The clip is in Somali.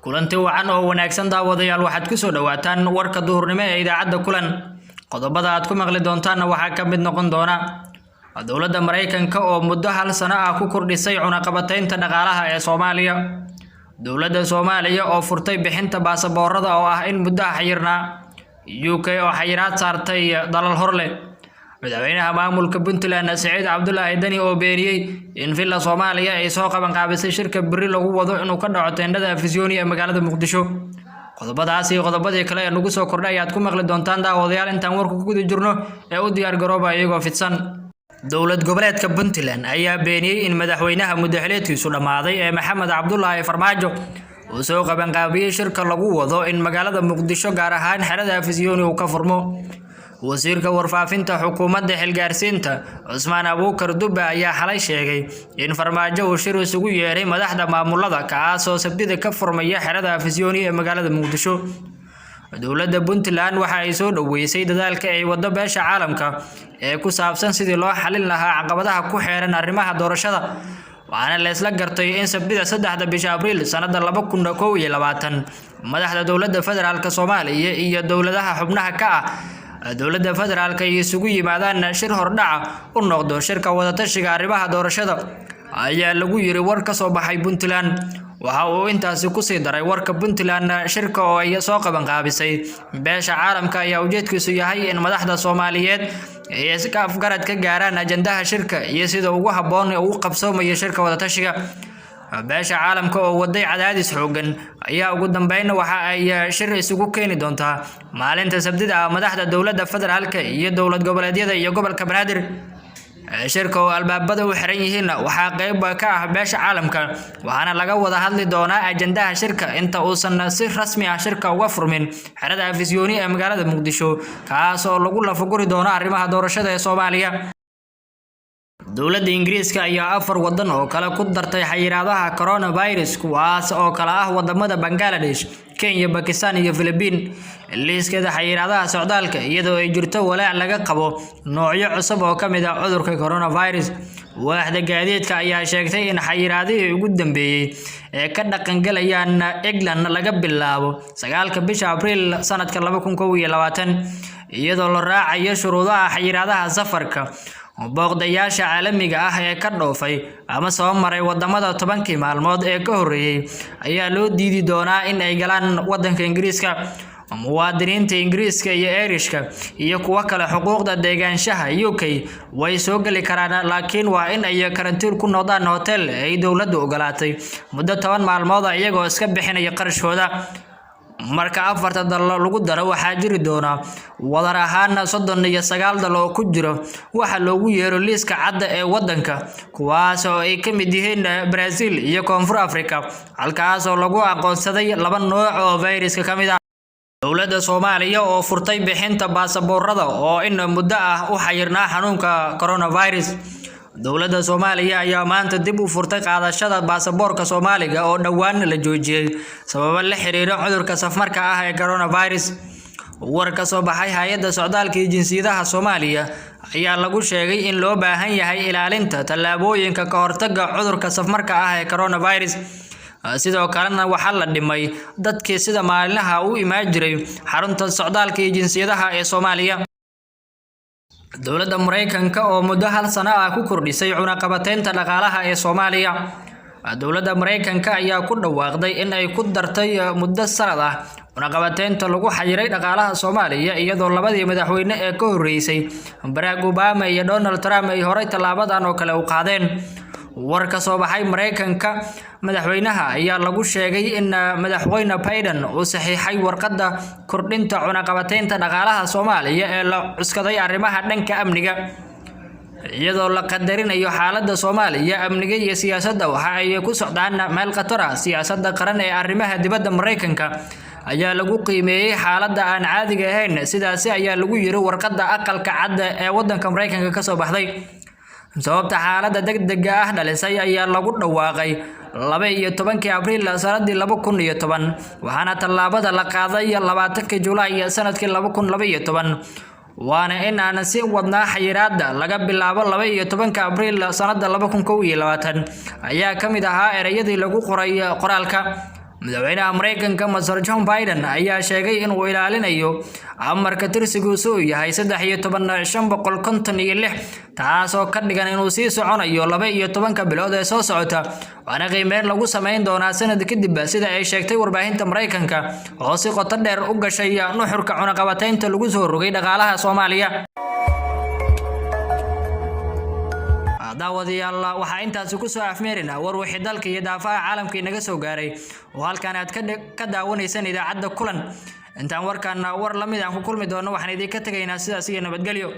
Kulanti wacan oo wanaagsan, daawadayaal. Waxaad kusoo dhawaataan warka duhurnimo ee idaacadda Kulan. Qodobada aad ku maqli doontaanna waxaa ka mid noqon doona dowladda Maraykanka oo muddo hal sano ah ku kordhisay cunaqabataynta dhaqaalaha ee Soomaaliya, dowladda Soomaaliya oo furtay bixinta baasaboorada oo ah in muddo xayirnaa, UK oo xayiraad saartay dalal hor leh, madaxweynaha maamulka Puntland Saciid Cabdulaahi Deni oo beeniyey in Villa Soomaaliya ay soo qabanqaabisay shirka berri lagu wado inuu ka dhaco teendhada Afisyooni ee magaalada Muqdisho. Qodobadaas iyo qodobadii kale ee nagu soo kordhay ayaad ku maqli doontaan, daawadayaal, intaan warku ku guda jirno ee u diyaar garooba iyagoo fidsan. Dowlad goboleedka Puntland ayaa beeniyey in madaxweynaha muddaxileedkiisu dhammaaday ee Maxamed Cabdulaahi Farmaajo uu soo qabanqaabiyey shirka lagu wado in magaalada Muqdisho, gaar ahaan xerada Afisyooni, uu ka furmo. Wasiirka warfaafinta xukuumadda xilgaarsiinta Cusmaan Abuukar Dubbe ayaa xalay sheegay in Farmaajo uu shir isugu yeeray madaxda maamulada, kaasoo Sabtida ka furmaya xerada Afisyooni ee magaalada Muqdisho. Dowladda Puntland waxa ay soo dhoweysay dadaalka ay waddo beesha caalamka ee ku saabsan sidii loo xalin lahaa caqabadaha ku xeeran arrimaha doorashada, waxaana la isla gartay in Sabtida 3-da bisha Abriil sanada 2021 madaxda dowladda federaalka Soomaaliya iyo dowladaha xubnaha ka ah dowladda federaalka ay isugu yimaadaan shir hordhaca u noqdo shirka wadatashiga arrimaha doorashada, ayaa lagu yiri war ka soo baxay Puntland. Waxa uu intaasi kusii daray warka Puntland: shirka oo ay soo qabanqaabisay beesha caalamka ayaa ujeedkiisu yahay in madaxda Soomaaliyeed ay iska afgarad ka gaaraan ajandaha shirka iyo sida ugu habboon ee uu qabsoomayo shirka wadatashiga. Beesha caalamka oo waday cadaadis xoogan ayaa ugu dambeyn waxa ay shir isugu keeni doontaa maalinta Sabtida ah madaxda dowladda federaalka iyo dowlad goboleedyada iyo gobolka Banaadir. Shirka oo albaabada u xiran yihiin waxaa qayb ka ah beesha caalamka, waxaana laga wada hadli doonaa ajandaha shirka inta uusan si rasmi ah shirka uga furmin xerada Afisyooni ee magaalada Muqdisho, kaas oo lagu lafaguri doono arrimaha doorashada ee Soomaaliya. Dowladda Ingiriiska ayaa afar wadan oo kale ku dartay xayiraadaha coronavirus, kuwaas oo kala ah wadamada Bangladesh, Kenya, Bakistan iyo Philippines liiskeeda xayiraadaha socdaalka, iyadoo ay jirto walaac laga qabo noocyo cusub oo ka mid ah cudurka coronavirus. Waaxda gaadiidka ayaa sheegtay in xayiraadihii ugu dambeeyey ee ka dhaqangalayaan England laga bilaabo 9-ka bisha Abriil sanadka 2021, iyadoo la raacayo shuruudaha xayiraadaha safarka. Booqdayaasha caalamiga ah ee ka dhoofay ama soo maray wadamada 10-kii maalmood ee ka horreeyay ayaa loo diidi doonaa in ay galaan wadanka Ingiriiska. Muwaadiniinta Ingiriiska iyo Irishka iyo kuwo kale xuquuqda deegaanshaha UK way soo geli karaan, laakiin waa in ay karantiil ku noqdaan hotel ay dowladdu ogolaatay muddo 10 maalmood ah, iyagoo iska bixinaya qarashkooda. Marka afarta dal lagu daro, waxaa jiri doona wadar ahaan 39 dal oo ku jiro waxa loogu yeero liiska cadda ee wadanka, kuwaas oo ay ka mid yihiin Brazil iyo Koonfur Africa, halkaas oo lagu aqoonsaday laba nooc oo fayraska ka mid ah. Dowladda Soomaaliya oo furtay bixinta baasaboorada oo in muddo ah u xayirnaa xanuunka coronavirus. Dowladda Soomaaliya ayaa maanta dib u furtay qaadashada baasaboorka Soomaaliga oo dhowaan la joojiyey sababo la xiriira cudurka safmarka ah ee coronavirus. War ka soo baxay hay-adda socdaalka iyo jinsiyadaha Soomaaliya ayaa lagu sheegay in loo baahan yahay ilaalinta tallaabooyinka ka hortagga cudurka safmarka ah ee coronavirus. Sidoo kalena waxaa la dhimay dadkii sida maalinlaha u imaan jiray xarunta socdaalka iyo jinsiyadaha ee Soomaaliya. Dowladda Maraykanka oo muddo hal sano ah ku kordhisay cunaqabateynta dhaqaalaha ee Soomaaliya. Dowladda Maraykanka ayaa ku dhawaaqday in ay ku dartay muddo sanad ah cunaqabateynta lagu xayiray dhaqaalaha Soomaaliya, iyadoo labadii madaxweyne ee ka horreysay, Barack Obama iyo Donald Trump, ay horay tallaabadan oo kale u qaadeen. War ka soo baxay Maraykanka madaxweynaha ayaa lagu sheegay in madaxweyne Biden uu saxiixay warqadda kordhinta cunaqabateynta dhaqaalaha Soomaaliya ee la cuskaday arrimaha dhanka amniga. Iyadoo la qadarinayo xaaladda Soomaaliya, amniga iyo siyaasadda, waxa ay ku socdaan meel khatar ah siyaasadda qaran ee arrimaha dibadda Maraykanka, ayaa lagu qiimeeyey xaaladda aan caadiga ahayn, sidaasi ayaa lagu yiri warqadda Aqalka Cadda ee waddanka Maraykanka ka soo baxday. Sababta xaaladda degdega ah dhalisay ayaa lagu dhawaaqay 12-kii Abriil sanadii 2010, waxaana tallaabada la qaaday 20-kii Julaay sanadkii 2012, waana in aan si wadnaa xayiraada laga bilaabo 12-ka Abriil sanada 2021, ayaa ka mid ahaa ereyadii lagu qoray qoraalka. Madaxweynaha Maraykanka Mister John Biden ayaa sheegay inuu ilaalinayo amarka tirsigiisu uu yahay 13556, taasoo ka dhigan inuu sii soconayo 12-ka bilood ee soo socota, waana qiimeyn lagu samayn doonaa sanad kadib, sida ay sheegtay warbaahinta Maraykanka oo si qoto dheer u gashay nuxurka cunaqabataynta lagu soo rogay dhaqaalaha Soomaaliya. Daawadayaal, waxaa intaasi kusoo afmeerina war wixii dalka iyo daafaha caalamka inaga soo gaaray oo halkan aad ka daawanaysaan idaacadda Kulan. Intaan warkan war lamid aan ku kulmi doono, waxaan idinka tegaynaa sidaas iyo nabadgelyo.